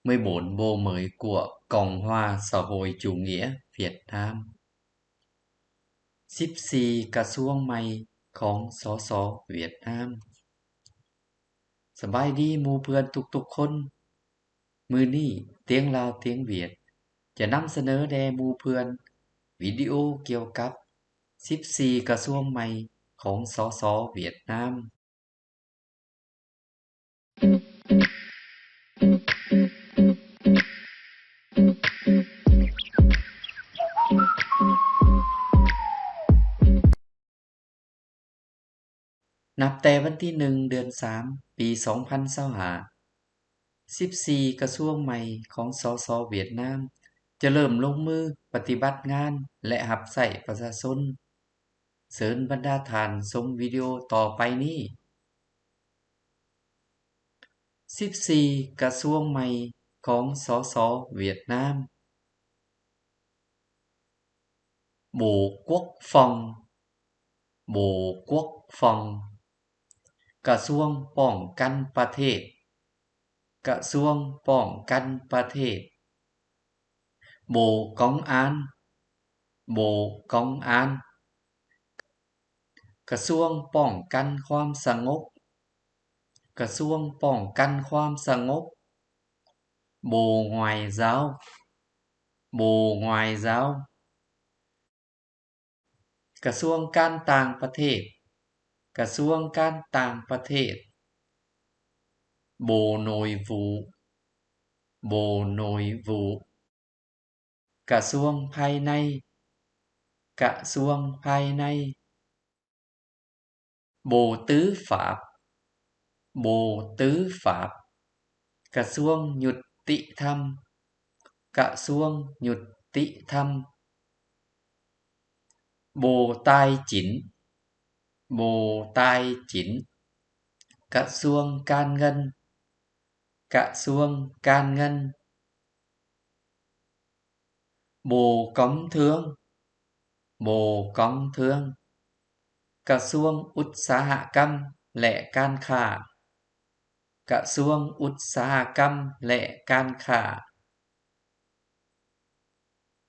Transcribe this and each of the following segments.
mười bốn bộ mới của Cộng hòa Xã hội Chủ nghĩa Việt Nam. ສິບສີ່ກະຊວງໃໝ່ຂອງ ສສ ຫວຽດນາມ. ສະບາຍດີໝູ່ເພື່ອນທຸກໆຄົນ. ມື້ນີ້ ຕຽງລາວຕຽງຫວຽດ ຈະນຳສະເໜີແດ່ໝູ່ເພື່ອນ ວິດີໂອກ່ຽວກັບ ສິບສີ່ກະຊວງໃໝ່ຂອງ ສສ ຫວຽດນາມ. ນັບແຕ່ວັນທີໜຶ່ງ ເດືອນສາມ ປີສອງພັນຊາວຫ້າ ສິບສີ່ກະຊວງໃໝ່ຂອງ ສສ ຫວຽດນາມ ຈະເລີ່ມລົງມືປະຕິບັດງານ ແລະ ຮັບໃຊ້ປະຊາຊົນ. ເຊີນບັນດາທ່ານຊົມວິດີໂອຕໍ່ໄປນີ້. ສິບສີ່ກະຊວງໃໝ່ຂອງ ສສ ຫວຽດນາມ. Bộ Quốc phòng, Bộ Quốc phòng, ກະຊວງປ້ອງກັນປະເທດ, ກະຊວງປ້ອງກັນປະເທດ. Bộ Công an, Bộ Công an, ກະຊວງປ້ອງກັນຄວາມສະຫງົບ, ກະຊວງປ້ອງກັນຄວາມສະຫງົບ. Bộ Ngoại giao, Bộ Ngoại giao, ກະຊວງການຕ່າງປະເທດ, ກະຊວງການຕ່າງປະເທດ. Bộ Nội vụ, Bộ Nội vụ, ກະຊວງພາຍໃນ, ກະຊວງພາຍໃນ. Bộ Tư pháp, Bộ Tư pháp, ກະຊວງຍຸດຕິທຳ, ກະຊວງຍຸດຕິທຳ. Bộ Tài chính, Bộ Tài chính, ກະຊວງການເງິນ, ກະຊວງການເງິນ. Bộ Công Thương, Bộ Công Thương, ກະຊວງອຸດສາຫະກຳ ແລະ ການຄ້າ, ກະຊວງອຸດສາຫະກຳ ແລະ ການຄ້າ.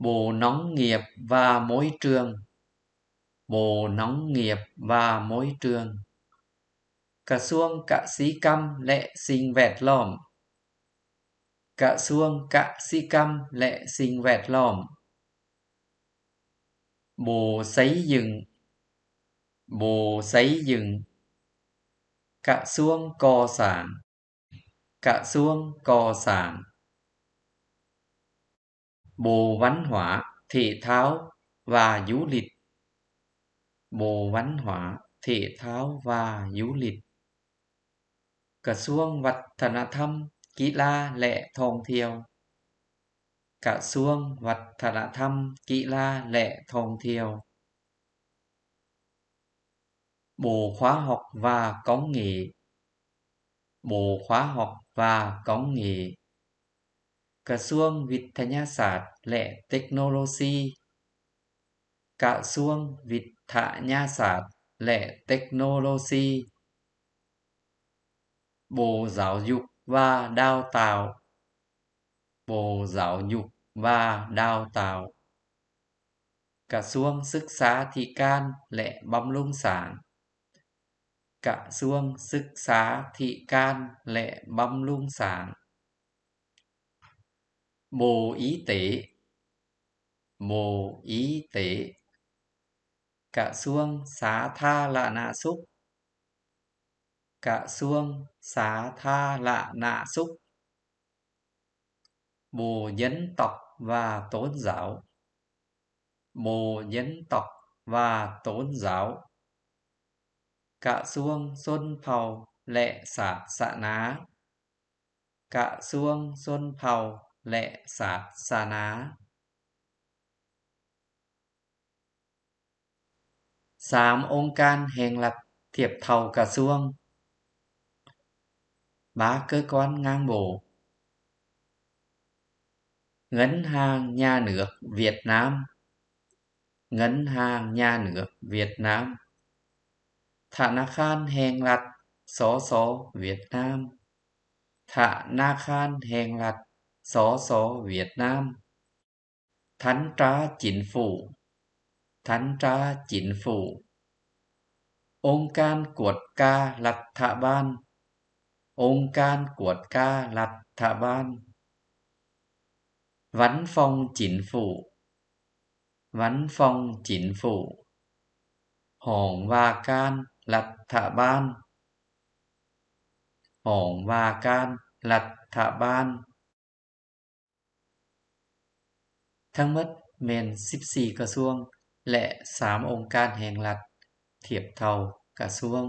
Bộ Nông nghiệp và Môi trường, Bộ Nông nghiệp và Môi trường, ກະຊວງກະສິກຳ ແລະ ສິ່ງແວດລ້ອມ, ກະຊວງກະສິກຳ ແລະ ສິ່ງແວດລ້ອມ. Bộ Xây dựng, Bộ Xây dựng, ກະຊວງກໍ່ສ້າງ, ກະຊວງກໍ່ສ້າງ. Bộ Văn hóa, Thể thao và Du lịch, Bộ Văn hóa, Thể thao và Du lịch, ກະຊວງວັດທະນະທຳ, ກິລາ ແລະ ທ່ອງທ່ຽວ, ກະຊວງວັດທະນະທຳ, ກິລາ ແລະ ທ່ອງທ່ຽວ. Bộ Khoa học và Công nghệ, Bộ Khoa học và Công nghệ, ກະຊວງວິທະຍາສາດ ແລະ ເຕັກໂນໂລຊີ, ກະຊວງວິທະຍາສາດ ແລະ ເຕັກໂນໂລຊີ. Bộ Giáo dục và Đào tạo, Bộ Giáo dục và Đào tạo, ກະຊວງສຶກສາທິການ ແລະ ບຳລຸງສາງ, ກະຊວງສຶກສາທິການ ແລະ ບຳລຸງສາງ. Bộ Y tế, Bộ Y tế, ກະຊວງສາທາລະນະສຸກ, ກະຊວງສາທາລະນະສຸກ. Bộ Dân tộc và Tôn giáo, Bộ Dân tộc và Tôn giáo, ກະຊວງຊົນເຜົ່າ ແລະ ສາສະໜາ, ກະຊວງຊົນເຜົ່າ ແລະ ສາສະໜາ. ສາມອົງການແຫ່ງລັດທຽບເທົ່າກະຊວງ. Ba cơ quan ngang bộ. Ngân hàng Nhà nước Việt Nam, Ngân hàng Nhà nước Việt Nam, ທະນາຄານແຫ່ງລັດ ສສ ຫວຽດນາມ, ທະນາຄານແຫ່ງລັດ ສສ ຫວຽດນາມ, Thanh tra Chính phủ, Thanh tra Chính phủ, ອົງການກວດກາລັດຖະບານ, ອົງການກວດກາລັດຖະບານ, Văn phòng Chính phủ, Văn phòng Chính phủ, ຫ້ອງວ່າການລັດຖະບານ, ຫ້ອງວ່າການລັດຖະບານ. ທັງໝົດແມ່ນສິບສີ່ກະຊວງ ແລະ ສາມອົງການແຫ່ງລັດ ທຽບເທົ່າກະຊວງ.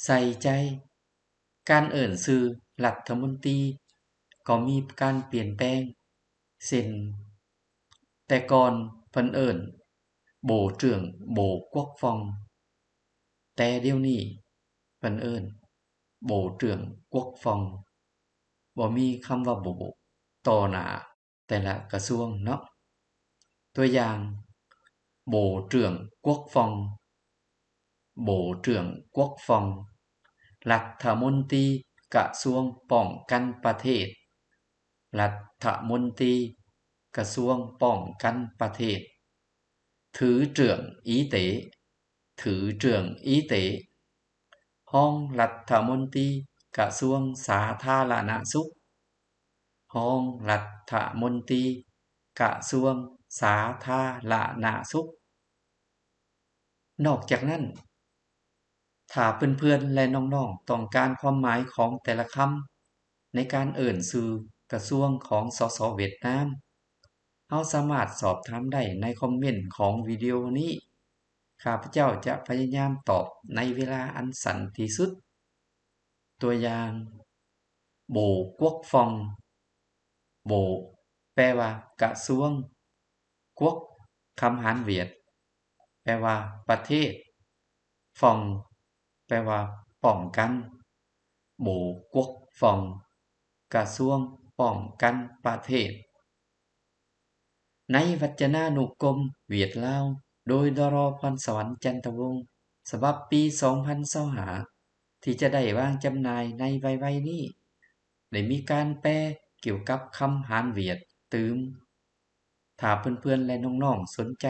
ໃສ່ໃຈ, ການເອີ້ນຊື່ລັດຖະມົນຕີກໍມີການປ່ຽນແປງ, ເຊັ່ນ ແຕ່ກ່ອນເພິ່ນເອີ້ນ Bộ trưởng Bộ Quốc phòng, ແຕ່ດຽວນີ້ເພິ່ນເອີ້ນ Bộ trưởng Quốc phòng, ບໍ່ມີຄຳວ່າ Bộ ຕໍ່ໜ້າແຕ່ລະກະຊວງເນາະ. ຕົວຢ່າງ Bộ trưởng Quốc phòng, Bộ trưởng Quốc phòng, ລັດຖະມົນຕີກະຊວງປ້ອງກັນປະເທດ, ລັດຖະມົນຕີກະຊວງປ້ອງກັນປະເທດ. Thứ trưởng Y tế, Thứ trưởng Y tế, ຮອງລັດຖະມົນຕີກະຊວງສາທາລະນະສຸກ, ຮອງລັດຖະມົນຕີກະຊວງສາທາລະນະສຸກ. ນອກຈາກນັ້ນ, ຖ້າເພື່ອນໆ ແລະ ນ້ອງໆ ຕ້ອງການຄວາມໝາຍຂອງແຕ່ລະຄຳໃນການເອີ້ນຊື່ກະຊວງຂອງ ສສ ຫວຽດນາມ, ເຮົາສາມາດສອບຖາມໄດ້ໃນຄອມເມັນຂອງວິດີໂອນີ້. ຂ້າພະເຈົ້າຈະພະຍາຍາມຕອບໃນເວລາອັນສັ້ນທີ່ສຸດ. ຕົວຢ່າງ Bộ Quốc phòng, Bộ ແປວ່າກະຊວງ, Quốc ຄຳຫານຫວຽດ ແປວ່າປະເທດ, phòng ແປວ່າປ້ອງກັນ, Bộ Quốc phòng, ກະຊວງປ້ອງກັນປະເທດ. ໃນວັດຈະນານຸກົມຫວຽດລາວ ໂດຍ ດຣ. ພອນສະຫວັນ ຈັນທະວົງ, ສະບັບປີສອງພັນຊາວຫ້າ ທີ່ຈະໄດ້ວາງຈຳໜ່າຍໃນໄວໆນີ້ ໄດ້ມີການແປກ່ຽວກັບຄຳຫານຫວຽດຕື່ມ. ຖ້າເພື່ອນໆ ແລະ ນ້ອງໆ ສົນໃຈ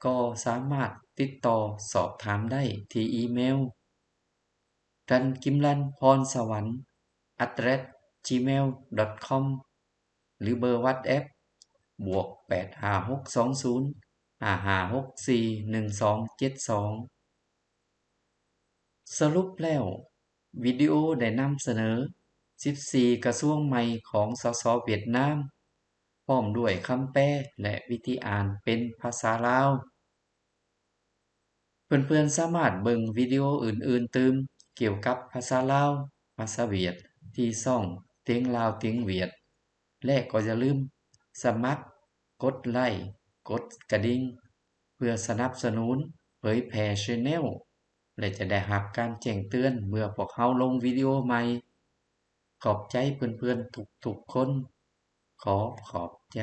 ກໍສາມາດຕິດຕໍ່ສອບຖາມໄດ້ທີ່ອີເມວ Trần Kim Lan Phon Sawan at gmail dot com ຫຼື ເບີ WhatsApp ບວກ ແປດຫ້າຫົກສອງສູນ ຫ້າຫ້າຫົກສີ່ ໜຶ່ງສອງເຈັດສອງ. ສະຫຼຸບແລ້ວ, ວິດີໂອໄດ້ນຳສະເໜີສິບສີ່ກະຊວງໃໝ່ຂອງ ສສ ຫວຽດນາມ, ພ້ອມດ້ວຍຄຳແປ ແລະ ວິທີອ່ານເປັນພາສາລາວ. ເພື່ອນໆ ສາມາດເບິ່ງວິດີໂອອື່ນໆ ຕື່ມກ່ຽວກັບພາສາລາວ, ພາສາຫວຽດ ທີ່ຊ່ອງ Tiếng Lao Tiếng Việt ແລະ ກໍຢ່າລືມສະໝັກ, ກົດໄລ້, ກົດກະດິ່ງ ເພື່ອສະໜັບສະໜູນເຜີຍແຜ່ Channel ແລະ ຈະໄດ້ຮັບການແຈ້ງເຕືອນເມື່ອພວກເຮົາລົງວິດີໂອໃໝ່. ຂອບໃຈເພື່ອນໆ ທຸກໆຄົນ. ຂໍຂອບໃຈ.